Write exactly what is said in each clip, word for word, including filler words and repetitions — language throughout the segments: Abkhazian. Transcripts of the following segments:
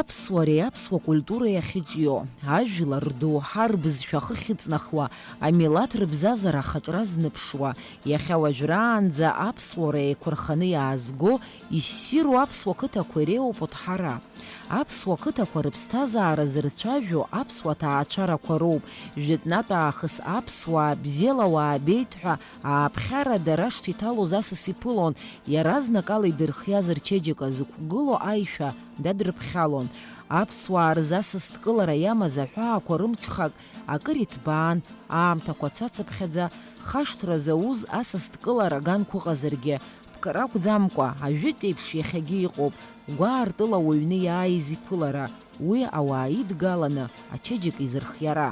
Аԥсуареи аԥсуа культуреи ахьыҿио, ажәлар рдоуҳа рбызшәа ахы ахьыҵнахуа, амилаҭ рыбзазара ахаҿра зныԥшуа, иахьа уажәраанӡа аԥсуара еиқәырханы иаазго, иссиру аԥсуа қыҭақәа иреиуоуп Оҭҳара. Аԥсуа қыҭақәа рыԥсҭазаара зырцәажәо аԥсуа ҭаацәарақәа роуп, жәытәнатә аахыс аԥсуаа бзиала уаабеит ҳәа ааԥхьара дара шҭиҭалоз асас иԥылон, иаразнакала идырхиаз рчеиџьыка зықәгылоу аишәа дадырԥхьалон. Аԥсуаа рзы асасдкылара иамаз аҳәаақәа рымҽхак акыр иҭбаан, аамҭақәа цацыԥхьаӡа, хашҭра зауз асасдкылара аганқәа ыҟазаргьы, ԥкы ракәӡамкәа, ажәытә еиԥш иахьагьы иҟоуп, гәаартыла уаҩны иааиз иԥылара, уи ауаа идгаланы ачеиџьыка изырхиара.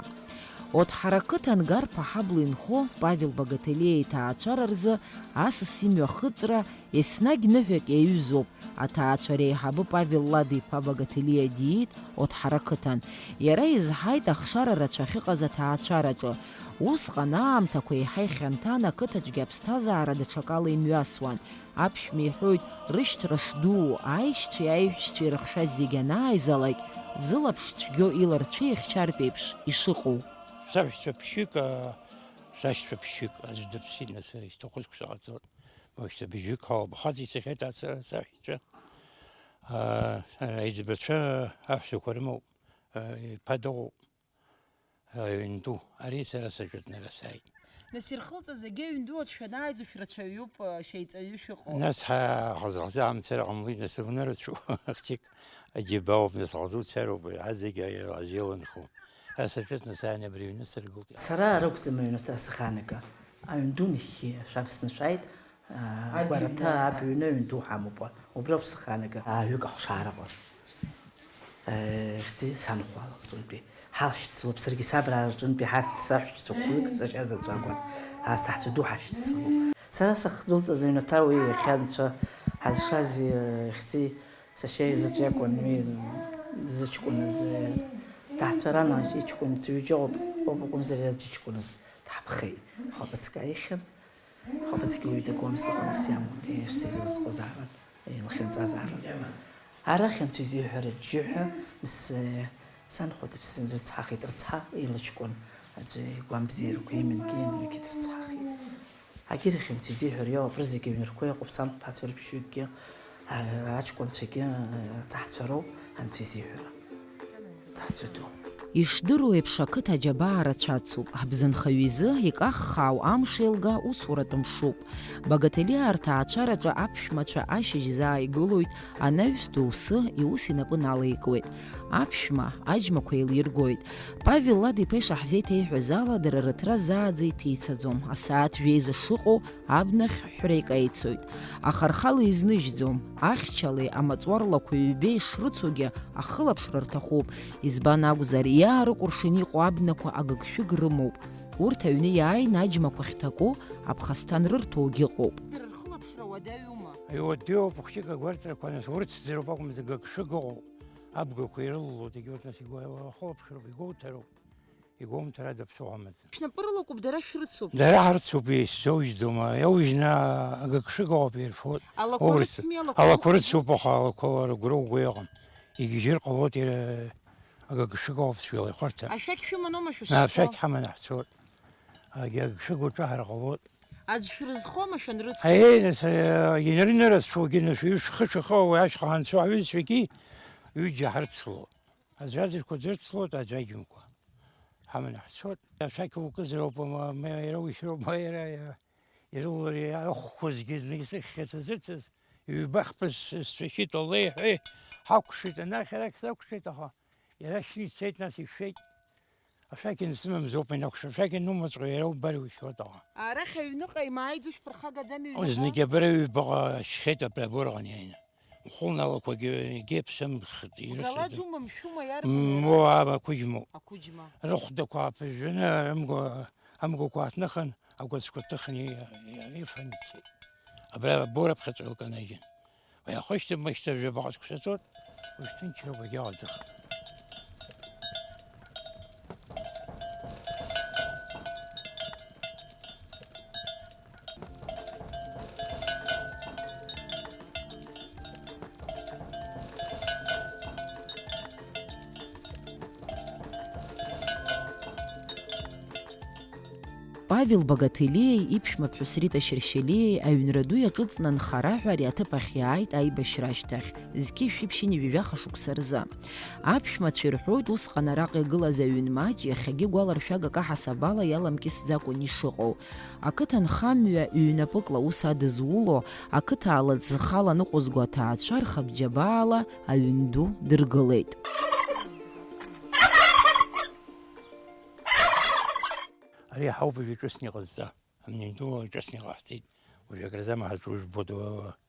Оҭҳара қыҭан Гарԥа ҳабла инхо Павел Багателиа иҭаацәара рзы асас имҩахыҵра еснагь ныҳәак иаҩызоуп. Аҭаацәара еиҳабы Павел Лад-иԥа Багателиа диит Оҭҳара қыҭан. Иара изҳаит ахшара рацәа ахьыҟаз аҭаацәараҿы. Усҟан аамҭақәа еиҳа ихьанҭан, ақыҭаҿгьы аԥсҭазаара даҽакала имҩасуан. Аԥшәма иҳәоит, рышьҭра шдуу, аишьцәеи аиҳәшьцәеи рыхшаз зегь анааизалак, зылаԥш цәгьоу иларцәы ихьчартә еиԥш ишыҟоу. Саҳәшьцәа ԥшьҩык, аа, сашьцәа ԥшьҩык, аӡә дыԥсит, нас, ишьҭахәыцк сҟаҵоит. Уажәшьҭа бжьҩык ҳауп, ахаҵа ицахьеит ас-, саҳәшьцәа. Аа, аиҵбацәа аҳәсақәа рымоуп, аа, иԥа дыҟоуп, аа, ҩынду. Ари сара саҿыҵны ара сааит. Нас ирхылҵыз зегьы ҩнду аҿы шәанааиз шәрацәаҩуп, шәеиҵаҩы шәыҟоуп. Нас ҳа-, ҳазхаҵа амцара ҟамлеит, нас аҩны рацәоуп, хәыҷык аџьабаауп, нас ҳазуцароуп, ҳазегь аӡә иланхо. Ара саҿыҵны сааины абри аҩны сыргылт. Сара аракәӡам аҩнаҭа сахьаанага. Аҩн ду нахьхьи шәавсны шәааит, аа, Аб агәараҭа иҩны. Аб иҩны аҩн ду ҳамоуп, убриоуп сахьаанага. Ҩык ахшараҟа. Э, хьӡи санхәа лҿынтәи. Ҳашьцылоуп, саргьы сабраа рҿынтәи ҳарҭ саҳәшьцәа хәҩык сашьа заҵә акәын. Арҭ аҳцәа ду ҳашьцылоуп. Сара сахдәылҵыз аҩнаҭа уи иахьа анцәа ҳазшаз, э, хьӡи сашьа заҵә иакәын уи дзыҷкәыныз, э, ҭаҳцәаран иҷкәынцәа ҩыџьа ыҟоуп, уаҟа акәымзар иара џьыҷкәыныз дҳаԥхеит. Хәабыцк ааихьан. Хәабыцгьы уаҩ дагомызт, лыхәнас иамоу, днеирц ирызҟазаарын, илахьынҵазаарын. Арахь анцәа изиҳәара џьџьы ҳәа, мыс, санхәа дыԥсны дрыцҳахеит, рыцҳа, илыҷкәын, аӡәы игәамбзиарақәа имангьы, уигьы дрыцҳахеит. Агьырахь анцәа изиҳәара иоуп, рызегьы аҩнырқәа иҟоуп, санхәа ԥацәа рыԥшьҩыкгьы, а-, аҷкәынцәагьы, а-, ҭаҳцәа роуп, анцәа изиҳәара. Ишдыру еиԥш, ақыҭа аџьабаа рацәацуп, ҳбзанхаҩы изы икаххаау амш еилга усуратә мшуп. Багателиаа рҭаацәараҿы аԥшәмацәа ашьыжь заа игылоит, анаҩс доусы иус инапы налеикуеит. Аԥшәма аџьмақәа еилиргоит. Павел Лад-иԥа ишаҳзеиҭеиҳәаз ала, дара рыҭра зааӡа иҭицаӡом, асааҭ жәеиза шыҟоу, абнахь ҳәра икаицоит. Аха рхала изныжьӡом. Ахьчалеи амаҵуарлақәеи ҩбеи шрыцугьы ахылаԥшра рҭахуп. Избан акәзар, иаарыкәыршан иҟоу абнақәа агыгшәыг рымоуп. Урҭ аҩны иааины аџьмақәа ахьҭаку, аԥхасҭа анрырҭогьы ыҟоуп. Дара рхылаԥшра уадаҩума? Иуадаҩуп, хәыҷык агәарҵрақәа, нас, урыцзароуп акәымзар, гыгшәыг ыҟоуп. Абгақәа ирылалоит, егьи урҭ, нас, игәа-, ахылаԥшроуп, игәоуҭароуп. Игәоумҭарада ԥсыхәа амаӡам. Шәнапы рылакуп, дара шәрыцуп. Дара ҳрыцуп, исзоужьӡом. Иоужьны агыгшәыг ауп ирфоит. Алақәа Урыс-, рыцми, алақәа алақәа рыцуп? Рыцуп, аха алақәа рыгәра угәы иҟам. Егьижьыр ҟалоит, иара агыгшәыг ауп сҩалеихәарҭа. Ашәақь шәыманоума шәышьҭоу? Ашәақь ҳаманы ҳцоит. Агьагшәыг уҿаҳар ҟалоит. Аӡә шәрызхома шәанрыцу? Аиеи, нас, э, инарынарыцәоугьы, нас, шәхы шәахы уи ашьха анцәа аҩызцәагьы ҩыџьа ҳрыцло. Аӡәаӡәырқәа дрыцлоит, аӡәаџьымкәа. Ҳаманы ҳцоит. Ашәақь укызароуп, ма, ма иара ушьроуп, ма иара, иара, ирылари ахәқәа зегьы зны исыхьхьац азыҭаз, ҩба-хԥа сцәашьит, алеи-ҳәеи ҳакәшеит, анахь арахь сакәшеит, аха иара шьны ицеит, нас ишәеит. Ашәақь ансымамзоуп инакәшо, ашәақь анумаҵәҟьо иара убар ушьуеит, аха. Арахь аҩныҟа имааиӡо шәԥырхагаӡами ҩныҟа? Знык абра ҩбаҟа шьхеит, абри аборҟан иааины. Хәылналақәагьы егьи аԥсымхт, Гәгала ирыцыз. Џьума, мшәума иарбан иара? Мо, ама, ақәыџьмоуп. Ақәыџьма. Рыхәдақәа ааԥыжәжәаны, рымгәа, амгәақәа ааҭныхын, агәацқәа ҭыхны и-, и-, ифан ицеит. Абра абора ԥхьаҵәҟьа илканажьын. Уи ахышьҭа-мышьҭа жәабаҟа цәқәсаҵоит, уи ҭынчроуп, егьаҟаҵахт. Павел Багателиеи иԥшәмаԥҳәыс Рита Шьыршьелиеи аҩнра ду иаҿыҵны анхара ҳәа ари аҭыԥ ахь иааит аибашьра ашьҭахь, зқьи жәшәи ԥшьынҩажәи жәаха шықәса рзы. Аԥшәмацәа ирҳәоит, усҟан араҟа игылаз аҩын маҷ иахьагьы гәаларшәагак аҳасабала иаламкьысӡакәан ишыҟоу. Ақыҭанхамҩа ҩнапыкла аус адызуло, ақыҭаала ӡхала ныҟәызго аҭаацәа рхабџьабаала аҩн ду дыргылеит. Ари ҳауп уажәы ҿыцны иҟазҵа. Амни ду ҿыцны иҟаҳҵеит. Уажәы акразы амаҳаҵә ужәбоит,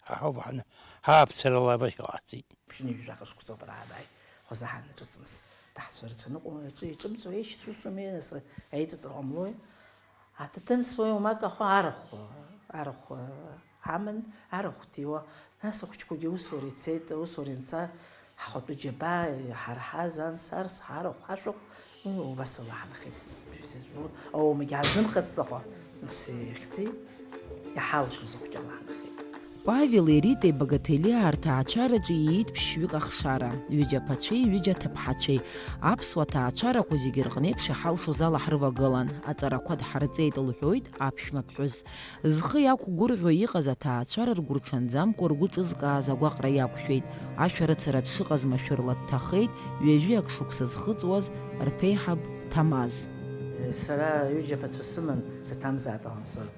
ҳа ҳауп ҳан-, ҳааԥсарала абахь иҟаҳҵеит. Ԥшьынҩажәи жәаха шықәсоуп ара ааи, хәазаҳан иҿыцныс. Даҳцәа рацәаны ыҟоума, иҿы-, иҿымҵуа еишьцәа усуми, нас аиҵыҵра ҟамлои? Аҭаҭын суеи умак ахәы арахә, арахә ҳаман, арахә ҭиуа. Нас ахәыҷқәагьы усура ицеит, усура ианца, ҳхатәы џьабаа иҳарҳаз анс-арс, ҳарахә, ҳашәахә, уи убас ала ҳанхеит. Ауамагьы ҳазнымхацт аҟәа, нас ихьӡи, иҳалшоз ахәҷала ҳанхеит. Павели Ритеи Багателиаа рҭаацәараҿы ииит ԥшьҩык ахшара, ҩыџьа аԥацәеи ҩыџьа аҭыԥҳацәеи. Аԥсуа ҭаацәарақәа зегьы рҟны еиԥш иҳалшоз ала ҳрывагылан, аҵарақәа дҳарҵеит, лҳәоит аԥшәма ԥҳәыс. Зхы иақәгәырӷьо иҟаз аҭаацәара ргәырҽанӡамкәа ргәы ҿызкааз агәаҟра иақәшәеит, ашәарыцара дшыҟаз машәырла дҭахеит ҩажәиак шықәса зхыҵуаз рԥеиҳаб Ҭамаз. Сара ҩыџьа аԥацәа сыман, саҭамзааит ҟамсыр.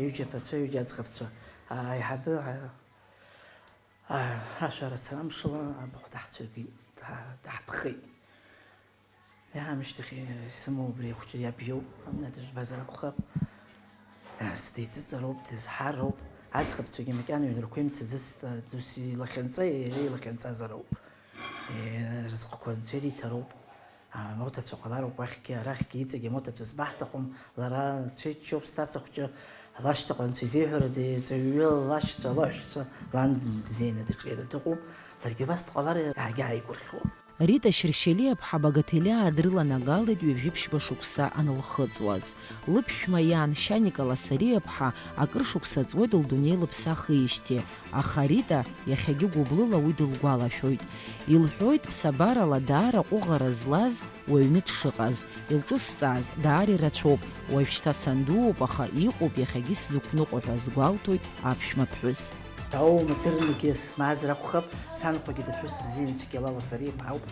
Ҩыџьа аԥацәа, ҩыџьа аӡӷабцәа, аиҳабы, а, ашәарыцара амшала абахә даҳцәыргеит, да-, даҳԥхеит. Иаамышьҭахь исымоу убри ахәҷы иаб иоуп, абна дыжәбазар акәхап. Сдиҵыҵароуп, дызҳароуп. Аӡӷабцәагьы макьана ҩнрақәа имцаӡыцт, ус илахьынҵа, иара илахьынҵазароуп. Рызҟқәа анцәа ириҭароуп. Амоҭацәа ҟалароуп уахьгьы, арахьгьы, иҵегь амоҭацәа збаҳҭахым, лара анцәа иччоуп, сҭаца хәҷы, лашьҭаҟа анцәа изеиҳәарада, иҵаҩҩы лашьцәа, лаҳәшьцәа, лан бзианы дыҿиара дыҟоуп, ларгьы абас дҟалар иаагьааигәырӷьуа. Рита Шьыршьелиаԥҳа Багаҭелиаа дрыланагалеит ҩажәи ԥшьба шықәса анылхыҵуаз. Лыԥшәма иан Шьаника Ласариаԥҳа акыр шықәса ҵуеит лдунеи лыԥсахижьҭеи, аха Рита иахьагьы гәыблыла уи дылгәалашәоит. Илҳәоит, ԥсабарала даара аҟәыӷара злаз уаҩны дшыҟаз, илҿысҵааз даара ирацәоуп, уажәшьҭа сандууп, аха иҟоуп иахьагьы сзықәныҟәо ҳәа азгәалҭоит аԥшәма ԥҳәыс. Даума дырнагьы смаазар акәхап, санхәагьы дыԥҳәыс бзиан цәгьала Ласариаԥҳауп.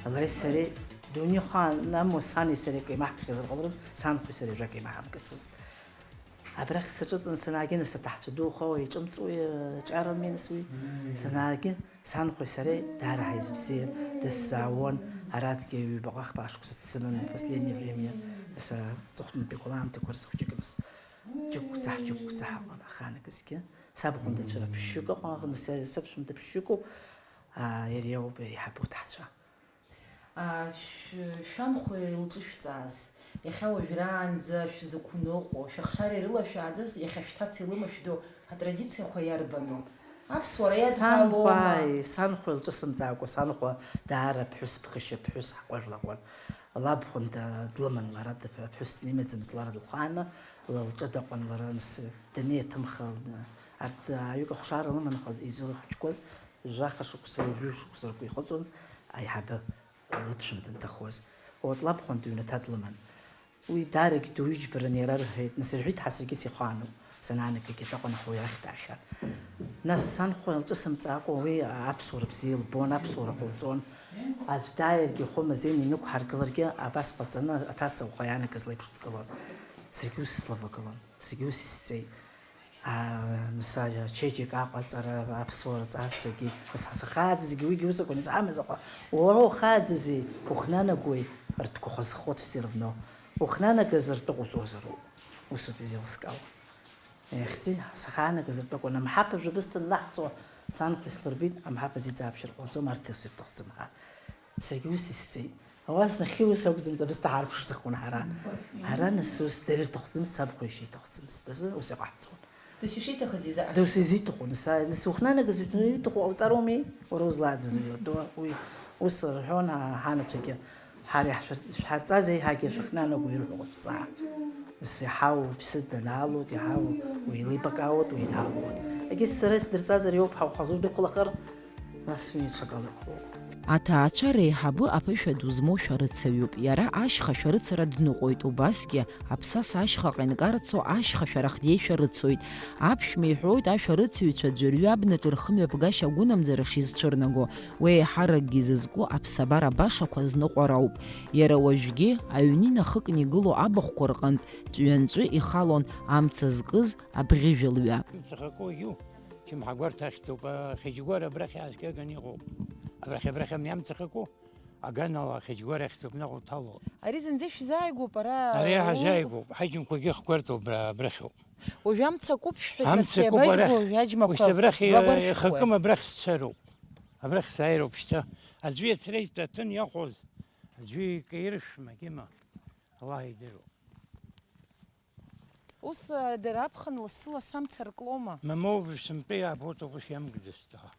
Лареи сареи дунеихаан амуа сани сареи акы имаҳкхьазар ҟаларын, санхәеи сареи ажәак имаҳамкыцызт. Абрахь саҿыҵын санаагьы, нас аҭаҳцәа ду ухауа иҿымҵуеи, аҿарами нас уи? Санаагьы, санхәеи сареи даара ҳаизбзиан, дысзаауан, аратәгьы ҩбаҟа-хԥа шықәса дсыман, последнее время, нас аҵыхәтәантәи ақәала аамҭақәа рзы хәҷык нас џьықәцаҳ, џьықәцаҳ аҟан ахаанагазгьы. Сабхәындацәа ԥшьҩык ыҟан, нас саԥшәмада ԥшьҩыкоуп, аа, иара иоуп иара иҳабу аҭаҳцәа. Шәанхәа илҿышәҵааз, иахьа уажәраанӡа шәзықәныҟәо, шәыхшара ирылашәааӡаз, иахьа шәҭаца илымашәдоу атрадициақәа иарбану? Аԥсуара иадҳәалоума? Санхәа, ааи, санхәа илҿысымҵаакәа, санхәа даара ԥҳәыс ԥхашьа, ԥҳәыс ҳкәажә лакәын. Лабхәында длыман лара, дыԥ-, ԥҳәыс димаӡамызт лара лхааны, ла-, лҿы даҟан лара, нас данеиҭымха, арҭ ааҩык ахшара лыман, аха изылхәыҷқәаз жәаха шықәса, жәаҩа шықәса ргәы ихыҵуан аиҳабы. Лыԥшәма данҭахоз, урҭ лабхәында ҩнаҭа длыман. Уи даарагь дуиџьбаран иара рҳәеит, нас ирҳәеит, ҳа саргьы сихаануп, санаанагагьы аҭаҟәанахо уи арахь даахьан. Нас санхәа илҿысымҵаакәа уи аԥсуара бзиа илбон, аԥсуара ҟалҵон. Аӡә дааиргьы ихәы мазеины инықәҳаргыларгьы абас ҟаҵаны аҭаца ауха иаанагаз леиԥш дгылон. Саргьы ус слывагылон, саргьы ус исҵеит. Аа, нас ачеиџьыка аҟаҵара, аԥсуара ҵасгьы, нас сахааӡазгьы уигьы ус акәын, исаҳамыз аҟәа, уара ухааӡазеи, ухнанагои, ртәқәа хазхот все равно, ухнанагаз ртәы ҟуҵозароуп, усоуп изеилыскаауа. Ихьӡи, сахаанагаз ртәы акәын, амҳаԥ ажәа бысҭан лаҳҵо, санхәа ислырбеит, амҳаԥ аӡиҵаабшьар ҟауҵом, арҭ ус ирҭахӡам ҳәа. Саргьы ус исҵеит. Ауаа знахьхьи ус акәӡамызт, абысҭа ҳарԥшӡахуан ҳара. Ҳара нас ус дара ирҭахӡамызт, сабхәа ишиҭахӡамызт азы ус иҟаҳҵон. Дас ишиҭахыз изы Дас изиҭаху, нас, нас ухнанагаз иҭаху ҟауҵароуми, уара узлааӡаз уи, уи ус рҳәон ҳа-, ҳанацәагьы, ҳара иаҳшәыр-, шәҳарҵаз еиҳагьы шәыхнанаго ирҳәо ҟашәҵаа. Нас иаҳау уԥсы данаалоит, иаҳау уеилибакаауеит, уеиҭаалоит. Егьыс сара исдырҵазар иоуп, ҳа ухазу дықәлахар, нас уи ҽакала ихәлоуп. Аҭаацәа реиҳабы аԥышәа ду змоу шәарыцаҩуп. Иара ашьха шәарыцара дныҟәоит, убасгьы аԥсаса ашьхаҟа инкарцо ашьха шәарах деишәа рыцоит. Аԥшәма иҳәоит, ашәарыцаҩцәа аӡәырҩы абнаҿы рхымҩаԥгашьа агәынамӡара шизцәырнаго, уи еиҳаракгьы зызку аԥсабара башақәа азныҟәара ауп. Иара уажәгьы аҩны инахыкны игылоу абахәқәа рҟынтә ҵәҩанҵәы ихалон амца зкыз абӷьыжәылҩа. Мцахакоу иу, Чымҳагәарҭа ахьӡуп, ахьыџьгәара абрахь иааскьаганы иҟоуп. Абрахь, абрахь амни амцахакоу, аганала ахьыџьгәара ахьӡуп, наҟ уҭало. Ари зынӡа шәзааигәоуп, ара Ари у- ҳазааигәоуп, ҳаџьымқәагьы хкәарҭоуп абра, абрахьоуп. Уажәы амца акуп шәҳәеит, нас Амца акуп иабажәго арахь. Уажәы аџьмақәа Ушьҭа абрахь гәагәаршәхуеит. Ихакым абрахь сцароуп. Абрахь сааироуп шьҭа. Аӡәы иацра изҭаҭын иахәоз, аӡәы икаиршәма, кьыма, Аллаҳ идыруа. Ус, а, дара аԥхын лассы-лассы амца арклома? Мамоу, сынтәа иаабоит, ус иамгӡацт, аха.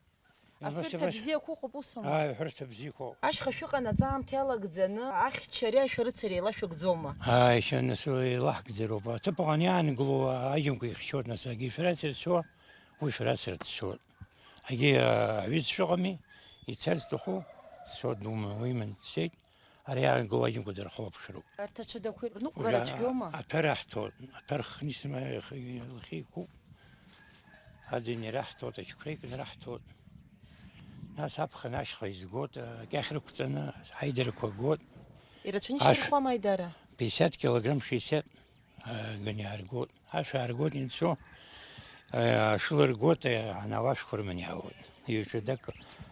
Аҳәырҭа Иабашьабашь- бзиақәа ыҟоуп, усоума? Ааи, аҳәырҭа бзиақәоуп. Ашьха шәыҟанаҵ аамҭа иалагӡаны, ахьчареи ашәарыцареи еилашәыгӡома? Ааи, шьа, нас уи еилаҳгӡароуп. Аҭыԥ аҟны иаангылоу аџьымқәа ихьчоит, нас, агьи шәарацара дцоит, уи шәарацара дцоит. Агьи, а, аҩызцәа ыҟами, ицарц дҭаху, дцоит, дума, уиман дцеит. Ари аангыло аџьымқәа дырхылаԥшроуп. Арҭ аҽадақәа ирныҟәгара Уажәы цәгьоума? Аҭәа раҳҭоит, аҭәа рхны исма-, лхы иқәуп. Аӡын ираҳҭоит, ачықәреи кны раҳҭоит. Нас аԥхын ашьха изгоит, акьахь рықәҵаны, аидарақәа гот. Ирацәаны Ашә- ишьҭырхуама аидара? Пятьдесят килограмм, шестьдесят, а, ганы иааргоит. Ашә ааргоит, инцо, э, ашыла ргоит, э, анауашәқәа рыманы иаауеит. Ҩаҿадак,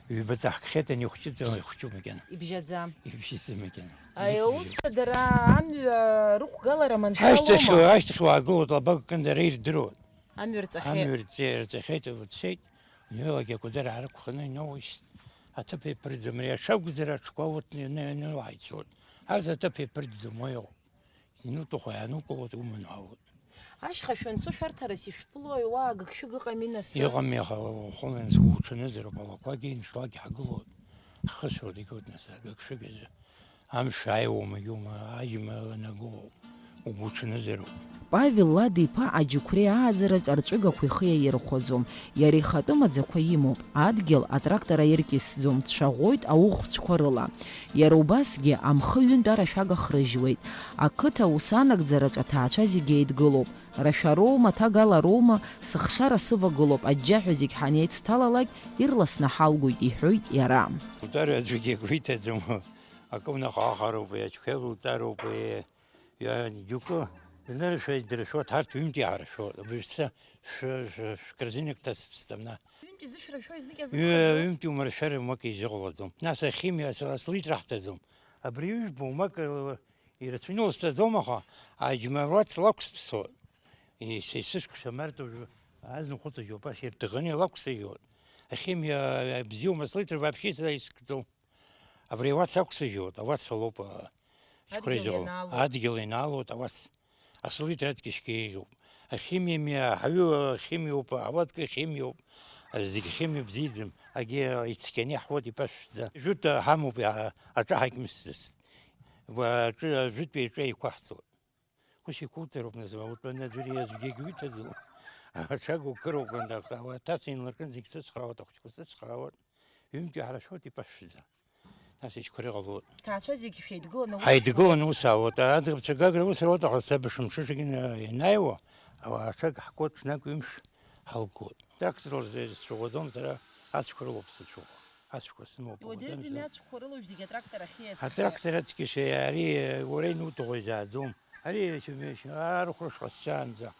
ҩбаҵа ҳкхеит, ани хәҷыӡа, хәҷы макьана. Ибжьаӡам. Ибжьаӡам макьана. Аи, ус дара амҩа рықәгалара маншәалома? Ашьҭахь, ашьҭахь уаагылоит, лабак кындара ирдыруеит. Амҩа рҵахьеит. Амҩа рҵе-, рҵахьеит, уцеит, уҩылагьы акәадыр аарықәханы иноуишьҭ, аҭыԥ еиԥырӡам, ари аҽакәзар аҽқәа урҭ ныҩны, ныҩны уааицоит. Арҭ аҭыԥ еиԥырӡам, уа иҟоуп. Инуҭаху иаанукылоит, уман уаауеит. Ашьха шәанцо шәарҭарас ишәԥылои, уа агыгшәыг ыҟами нас? Иҟами, аха уахынла сгәы уҽанызароуп, алақәагьы иншлакгьы ҳагылоит. Ҳхысроуп, егьоуп нас агыгшәыг азы. Амш ааиуоума, иума, аџьма анаго, угәы уҽанызароуп. Павел Лада-иԥа аџьықәреи ааӡараҿ арҵәыгақәа ихы иаирхәаӡом. Иара ихатәы маӡақәа имоуп, адгьыл атрактор аиркьысӡом, дцәаӷәоит ауӷәцәқәа рыла. Иара убасгьы амхы ҩынтә арашәага хрыжьуеит. Ақыҭа аус анагӡараҿ аҭаацәа зегьы еидгылоуп. Рашәароума, ҭагалароума, сыхшара сывагылоуп, аџьџьаҳәа зегь ҳанеицҭалалак, ирласны ҳалгоит, иҳәоит иара. Утәар аӡәгьы игәы иҭаӡом, акы унахахароуп, аџьқәреи луҵароуп, Иа-, џьоукы, иныршәеит, дыршәоит, ҳарҭ ҩынтә иааршәоит. Абыржәшьҭа шә-, шә-, шәкорзинак ҭасыԥсҭам, на. Ҩынтә изышәрашәо, знык Ҩы-, иазымхаӡо? Ҩынтә иумыршәар, уамак изыҟалаӡом. Нас ахимиа ас-, ас литра ҳҭаӡом. Абри ҩба уамак, э, ирацәаны ласҵаӡом, аха аџьма руац лакәсԥсо. Ес-, есышықәса март уажәы азынхәыҵ ажьоуп, ас ирҭыӷаны илакәсыжьуеит. Ахимиа, э, бзиоума, слитра вообще сара искӡом. Абри ауац ақәсыжьуеит, ауац алоуп, а, Адгьыл шьхәреизыҟоу. Ианаалоит. Адгьыл ианаалоит ауац. Аслитра адгьыл шьгьеиӷьуп. Ахимиами, аҳаҩы ахимиоуп, ауаткы ахимиоуп. Зегь химиоуп, бзиаӡам. Агьи ицқьаны иаҳуеит, иԥашәӡа. Жәытә ҳамоуп, а-, аҿаҳагь мсыст. Уа аҿы, ажәытәи аҿы еиқәаҳҵоит. Ус иқәуҵароуп, нас, утәаны аӡәыр иазгьы уиҭаӡом. Аҽага укыроуп, анда, ауа ҭацеи инлыркын зегь сыцхраауеит, ахәыҷқәа сыцхраауеит. Ҩынтәи ҳарашәоит, иԥашәӡа. Нас ишьқәа рыҟалоит. Ҳҭаацәа зегьы шәеидгыланы аус Ҳаидгыланы ус аауеит. Аӡӷабцәа Гагра ус руеит, аха саб шымшышагьы ина-, инаиуа, ауаа аҽага ҳкуеит, ҽнак ҩымш ҳалгоит. Трактор рзы сцәыӷәаӡом сара, ацәқәа рылоуп сыцәыӷәа. Ацәқәа сымоуп, Иуадырӡами уадаӡам. Ацәқәа рылоуп зегьы атрактор ахьиасхьоу? Атрактор ацкьашьа ари уара инуҭаху изааӡом. Ари арахә рышҟа сцаанӡа,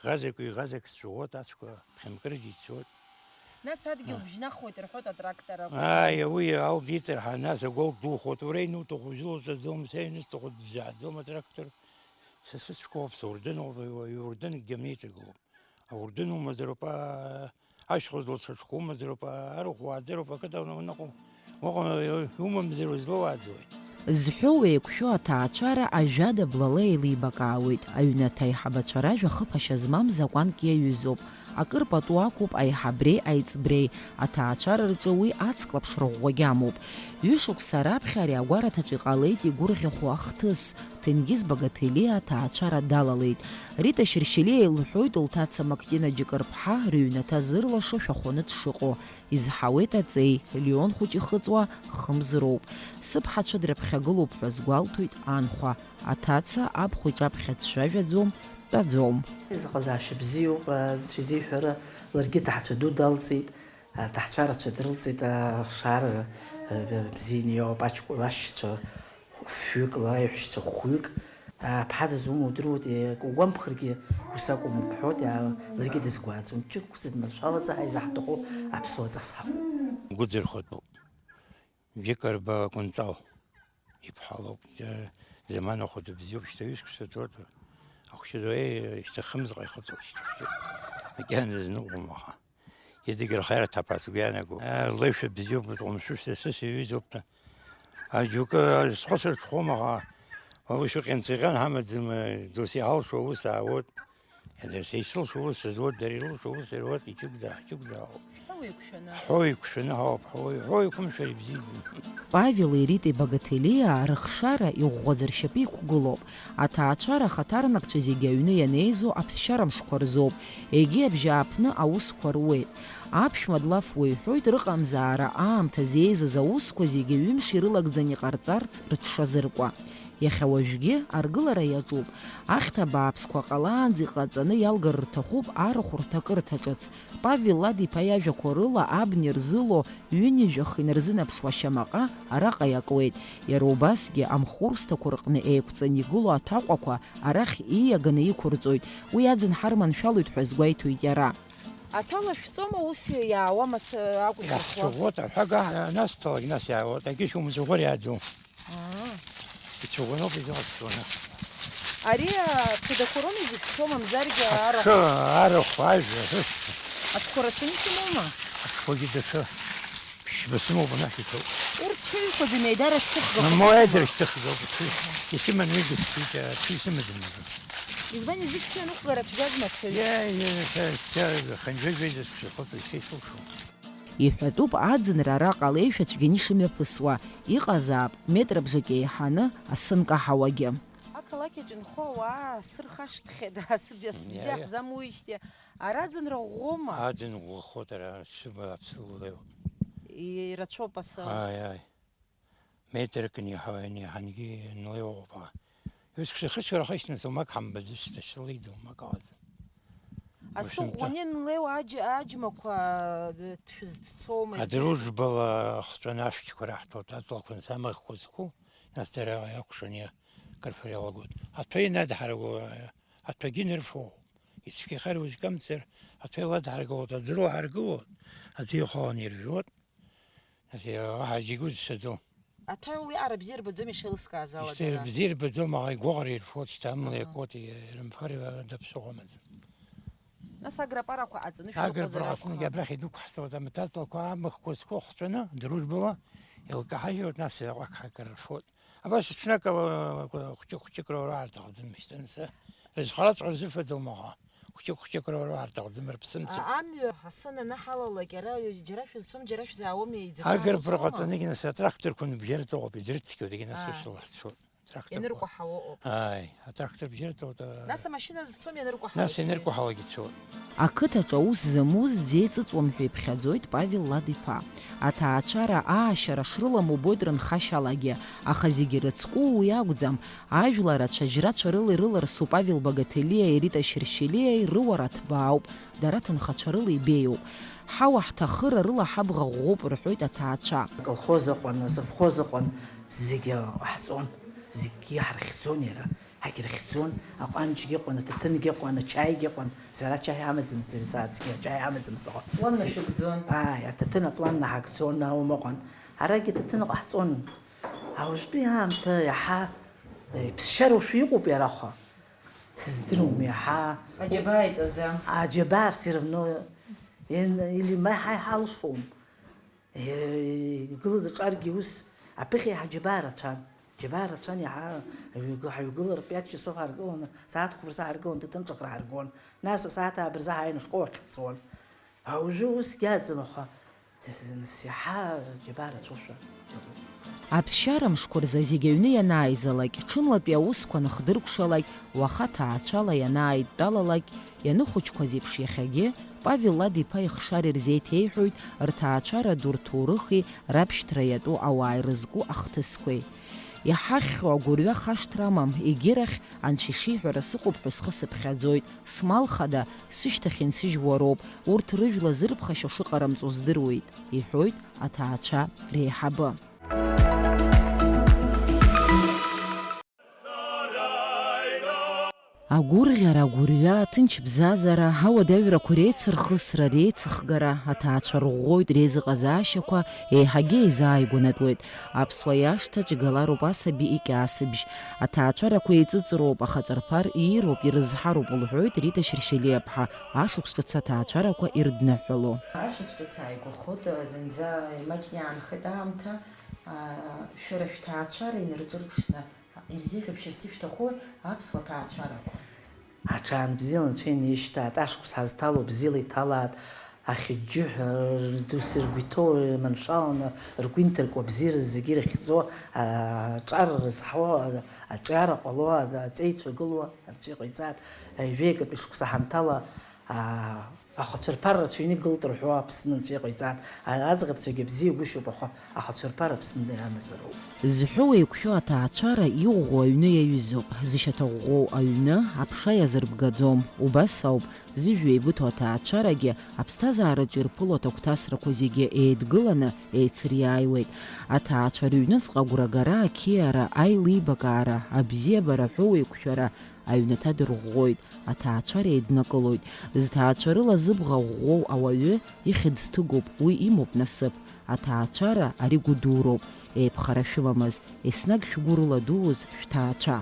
ӷазак-ҩ-ӷазак сцәыӷәоит, ацәқәа ԥхьынкрыжь ицоит. Нас адгьыл А. бжьнахуеит рҳәоит атрактор агәы. Ааи, уи алгеит рҳәа, нас агәоук духоит, уара инуҭаху излоуҵаӡом, са ианысҭаху дызааӡом атрактор. Са сыцәқәоуп, саурдынуп, иурдынгьы амнеиҵагылоуп. Аурдын умазароуп, а-, ашьхәа злоу сыҽқәа умазароуп, а-, арахә уааӡароуп, ақыҭа унаныҟоу, уаҟа иумамзар узлоуааӡои? Зҳәоу еиқәшәо аҭаацәара ажәада блала еилибакаауеит, аҩнаҭа аиҳабацәа ражәа хыԥашьа змам закәанк иаҩызоуп. Акыр пату ақәуп аиҳабреи аиҵбреи, аҭаацәара рҿы уи ацклаԥшра ӷәӷәагь амоуп. Ҩышықәса раԥхьа ари агәараҭаҿ иҟалеит игәырӷьахо ахҭыс, Ҭенгиз Багаҭелиа аҭаацәара далалеит. Рита Шьыршьелиа илҳәоит лҭаца Мактина Џьыкырԥҳа рыҩнаҭа зырлашо шәахәаны дшыҟоу. Изҳауеит аҵеи, Леон хәыҷ ихыҵуа хымз роуп. Сыԥҳацәа дрыԥхьагылоуп ҳәа сгәалҭоит анхәа. Аҭаца абхәа иҿаԥхьа дцәажәаӡом, дтәаӡом. Изыҟазаашьа бзиоуп, анцәа изиҳәара, ларгьы ҭаацәа ду далҵит, аҭаацәа рацәа дрылҵит, ашара, э, бзианы иоуп, аҷкәын ашьцәа фҩык, лаеҳәшьцәа хәҩык, аԥҳа дызумоу удыруеит, угәамԥхаргьы ус акәым убҳәоит, ларгьы дызгәааӡом, ҷыкәӡа дманшәалаӡа ҳаизаҳҭаху аԥсуа ҵас ҳаҟоуп. Гәыӡырхатәуп. Виктор Бакәынҵал иԥҳа лоуп. Замана хәыҷы бзиоуп, шьҭа ҩышықәса ҵуеит. Ахәшьыра, еи, шьҭа хымзҟа ихыҵуеит, шьҭа хәшьыра. Макьана дызныҟәом аха. Идагьы рхаира ҭаԥа сгәы иаанагом. Леишәа бзиоуп, дҟәымшәышәа сыс иҩызоуп. Аџьукы схы сырҽхәом аха. Уи шыҟьанҵәҟьан ҳамаӡам, досу иҳалшо аус аауеит. Иара са исылшо ус зуеит, дара ирылшо ус ируеит, иҷыгәӡа-ҳҷыгәӡа ҳауп. Ҳәоу еиқәшәаны. Ҳәоу еиқәшәаны ҳауп, ҳәоу, ҳәоу еиқәымшәар ибзиаӡам. Павели Ритеи Багаҭелиаа рыхшара иӷәӷәаӡа ршьапы иқәгылоуп. Аҭаацәара ахаҭарнакцәа зегьы аҩны ианеизо аԥсшьара мшқәа рзоуп. Егьи абжьааԥны аусқәа руеит. Аԥшәма длафуа иҳәоит рыҟамзаара аамҭазы еизаз аусқәа зегьы ҩымш ирылагӡаны иҟарҵарц рыҽшазыркуа. Иахьа уажәгьы аргылара иаҿуп. Ахьҭа бааԥсқәа ҟалаанӡа иҟаҵаны иалгар рҭахуп арахә рҭакырҭа ҿыц. Павел Лад-иԥа иажәақәа рыла, абна ирзыло, ҩынҩажәах инарзынаԥшуа шьамаҟа араҟа иакуеит. Иара убасгьы амхурсҭақәа рҟны еиқәҵаны игылоу аҭәаҟәақәа арахь ииаганы иқәырҵоит. Уи аӡын ҳарманшәалоит ҳәа азгәеиҭоит иара. Аҭәа лашәҵома, ус иаауа маца акәзар? Иаҳцәыӷәӷәоит, аҳәага анасҭалак, нас иаауеит, агьышә умҵәыӷәар иааӡом. Аа. Ицәыӷәӷәаноуп изыҟасҵо, нас. Ари аԥшьадақәа роума изышәҵо, мамзаргьы арахә? Аҽы, арахә, ажәа, ҳы. Аҽқәа рацәаны ишәымоума? Аҽқәагьы даҽа ԥшьба сымоуп, анахь иҭоуп. Урҭ ҽеиқәаӡам, еидара шьҭыхгақәа. Мо, еидара шьҭыхгақәа, исыман уи дыцәцеит, аҽы исымаӡам. Избан изышәҵо, ианыҟәгара цәгьазма аҽаҩы? Иа, иа, иа, иа, хынҩажәа изышәҵо, ихыҵуеит, ишеицәылшо. Иҳәатәуп аӡынра араҟа алеишәа цәгьаны ишымҩаԥысуа, иҟазаап, метрабжак еиҳаны асы нкаҳауагьы. Ақалақь аҿы инхо ауаа асы рхашҭхьеит, асы бзиа, асы бзиа ҳзамуижьҭеи. Ара аӡынра ӷәӷәоума? Аӡын ӷәӷәахоит, ара сшыба аԥсылула иоуп. Ирацәоуп асы. Ааи, ааи. Метрак неиҳа-, неиҳангьы инлеиуоуп, аха. Ҩыск шәахысшәа рахышьҭны сумак ҳамбаӡацт, ашьлеи думак ҟалаӡам. Асы ӷәӷәаны инлеиуа аџь-, аџьмақәа, э, шәызцома? Адружбала ахҵәаны ашәҭқәа раҳҭоит, аҵлақәа нцамыхқәа зқәу, нас дара иакәшаны акыр фариалагоит. Аҭәа инадҳаргыло, аҭәагьы нырфоуп. Ицәгьахар узкамцар, аҭәа иладҳаргылоит, аӡы рыладҳаргылоит, аӡы ихаланы иржәуеит. Нас иара уаҳа зегь узцаӡом. Аҭәа уи ара бзиа рбаӡом ишеилыскааз ала. Иште-, дара бзиа рбаӡом, аха игәаҟра ирфоит, шьҭа амла, аҳа, иакуеит, ирымфар, адыԥсыхәа амаӡам. Нас аграпарақәа ҟаҵаны шәыҟоузар акәхап. Аграпара ҟаҵаны абрахь идәықәҳҵоит, амаҭаҵлақәа амыхқәа зқәу ахҵәаны, дыружәбала, илкаҳажьуеит, нас аҟәақҳа акыр рфоит. Абас ҽнак, а, хәҷык-хәҷык роура аартыхӡам, шьҭа нас, а, рызхараҵәҟьа рзыфаӡом аха. Хәҷык-хәҷык роура аартыхӡам, рыԥсымцәа. А, амҩа ҳасананы ҳалалак, иара џьара шәызцом, џьара шәзаауам, еиҵбы. Агырбара ҟаҵанагьы нас атракторқәа ныбжьарҵаҟоуп, идрыцқьоит, егьи нас, а, ус илаҳцәоуп. Тракторқәа. Иныркәаҳауа ыҟоуп. Ааи, атрактор бжьарҵоит, а. Нас амашьына зцом ианыркәаҳауа. Нас иныркәаҳауагьы цоит. Ақыҭаҿы аус зымуз дзеиҵыҵуам ҳәа иԥхьаӡоит Павел Лад-иԥа. Аҭаацәара аашьара шрыламу убоит рынхашьалагьы, аха зегьы ирыцку уи акәӡам. Ажәлар ацәажьрацәа рыла ирыларсу Павел Багаҭелиаи Рита Шьыршьелиаи рыуара ҭбаауп, дара ҭынхацәа рыла ибеиоуп. Ҳауа ҳҭахыра рыла ҳабӷа ӷәӷәоуп рҳәоит аҭаацәа. Аколхоз ыҟан, асовхоз ыҟан, зегьы ҟаҳҵон, зегьы ҳархьӡон иара, ҳагьрыхьӡон, аҟәанҷгьы ыҟан, аҭаҭынгьы ыҟан, ачаигьы ыҟан, сара ачаи амаӡамызт, ари сааҭгьы ачаи амаӡамызт, аҟан. Планны шәыгӡон? Ааи, аҭаҭын апланны ҳагӡон, аума ыҟан. Арагьы аҭаҭын ҟаҳҵон. Уажәтәи аамҭа иаҳа, э, ԥсшьароушәа иҟоуп иара, аха сыздыруам, иаҳа. Аџьабаа иҵаӡам. Аџьабаа все равно, ин-, или ма ҳа иҳалшом. Э, игылаз аҿаргьы ус, аԥыхьа иаҳа аџьабаа рацәан. Џьабаа рацәан иаҳа, ҳаҩгылар пиач часов ҳаргыланы, сааҭ хәба рзы ҳаргыланы, ҭыҭынҿыхра ҳаргон. Нас асааҭ ааба рзы ҳааины ашкол ахь ҳцон. Уажәы усгьы аӡам, аха дас-, нас иаҳа џьабаа рацәоушәа. Аԥсшьара мшқәа рзы зегь аҩны ианааизалак, ҽынлатәи аусқәа аныхдыркәшалак, уаха ҭаацәала ианааидтәалалак, ианыхәыҷқәаз еиԥш иахьагьы, Павел Лад-иԥа ихшара ирзеиҭеиҳәоит рҭаацәара ду рҭоурыхи раԥшьҭра иатәу ауаа ирызку ахҭысқәеи. Иҳахьхьоу агәырҩа хашҭра амам, егьирахь, Анцәа ишиҳәара сыҟоуп ҳәа схы сыԥхьаӡоит, смал хада, сышьҭахь инсыжьуа роуп, урҭ рыжәла зырԥхашьо шыҟарамҵо здыруеит, иҳәоит аҭаацәа реиҳабы. Агәырӷьара, агәырҩа, аҭынчбзазара, ауадаҩрақәа реицырхысра, реицыхгара, аҭаацәа рӷәӷәоит, реизыҟазаашьақәа еиҳагьы еизааигәанатәуеит. Аԥсуа иашҭаҿ игалароуп асаби икьаасыбжь. Аҭаацәарақәа еиҵыҵроуп, ахаҵарԥар иироуп, ирызҳароуп, лҳәоит Рита Шьыршьалиаԥҳа, ашықәс ҿыц аҭаацәарақәа ирыдныҳәало. Ашықәс ҿыц ааигәахоит, зынӡа имаҷны иаанхеит аамҭа, аа, шәара шәҭаацәара инарҿырԥшны ирзеиӷьабшьарц ишәҭаху аԥсуа ҭаацәарақәа. Аҽаанбзиала анцәа инеишьҭааит, ашықәс ҳазҭало бзиала иҭалааит, ахьыџьџьыҳәа рдусы ргәы иҭоу маншәаланы, ргәы инҭыркуа абзиара зегьы ирыхьӡо, аҿар рызҳауа, аҿиара ҟало, аҵеицәа гылуа анцәа иҟаиҵааит, ҩажәеи акатәи шықәса ҳамҭала, аа, Ахацәа рԥара рацәаҩны игылт рҳәо Аԥсны анцәа иҟаиҵааит, а-, аӡӷабцәагьы бзиа гәышьоуп, аха ахацәа рԥара Аԥсны ианазароуп. Зҳәоу еиқәшәо аҭаацәара иӷәӷәоу аҩны иаҩызоуп, зышьаҭа ӷәӷәоу аҩны аԥша иазырбгаӡом, убас ауп, зыжәҩа еибыҭоу аҭаацәарагьы аԥсҭазаараҿы ирԥыло аҭагәҭасрақәа зегьы еидгыланы еицыриааиуеит. Аҭаацәа рыҩныҵҟа агәрагара, ақьиара, аилибакаара, абзиабара ҳәоу еиқәшәара, Аҩнаҭа дырӷәӷәоит, аҭаацәара еиднакылоит. Зҭаацәа рыла зыбӷа ӷәӷәоу ауаҩы ихьӡ ҭыгоуп, уи имоуп насыԥ. Аҭаацәара ари гәыдуроуп, еиԥхара шәымамыз, еснагь шәгәы рыладууз шәҭаацәа.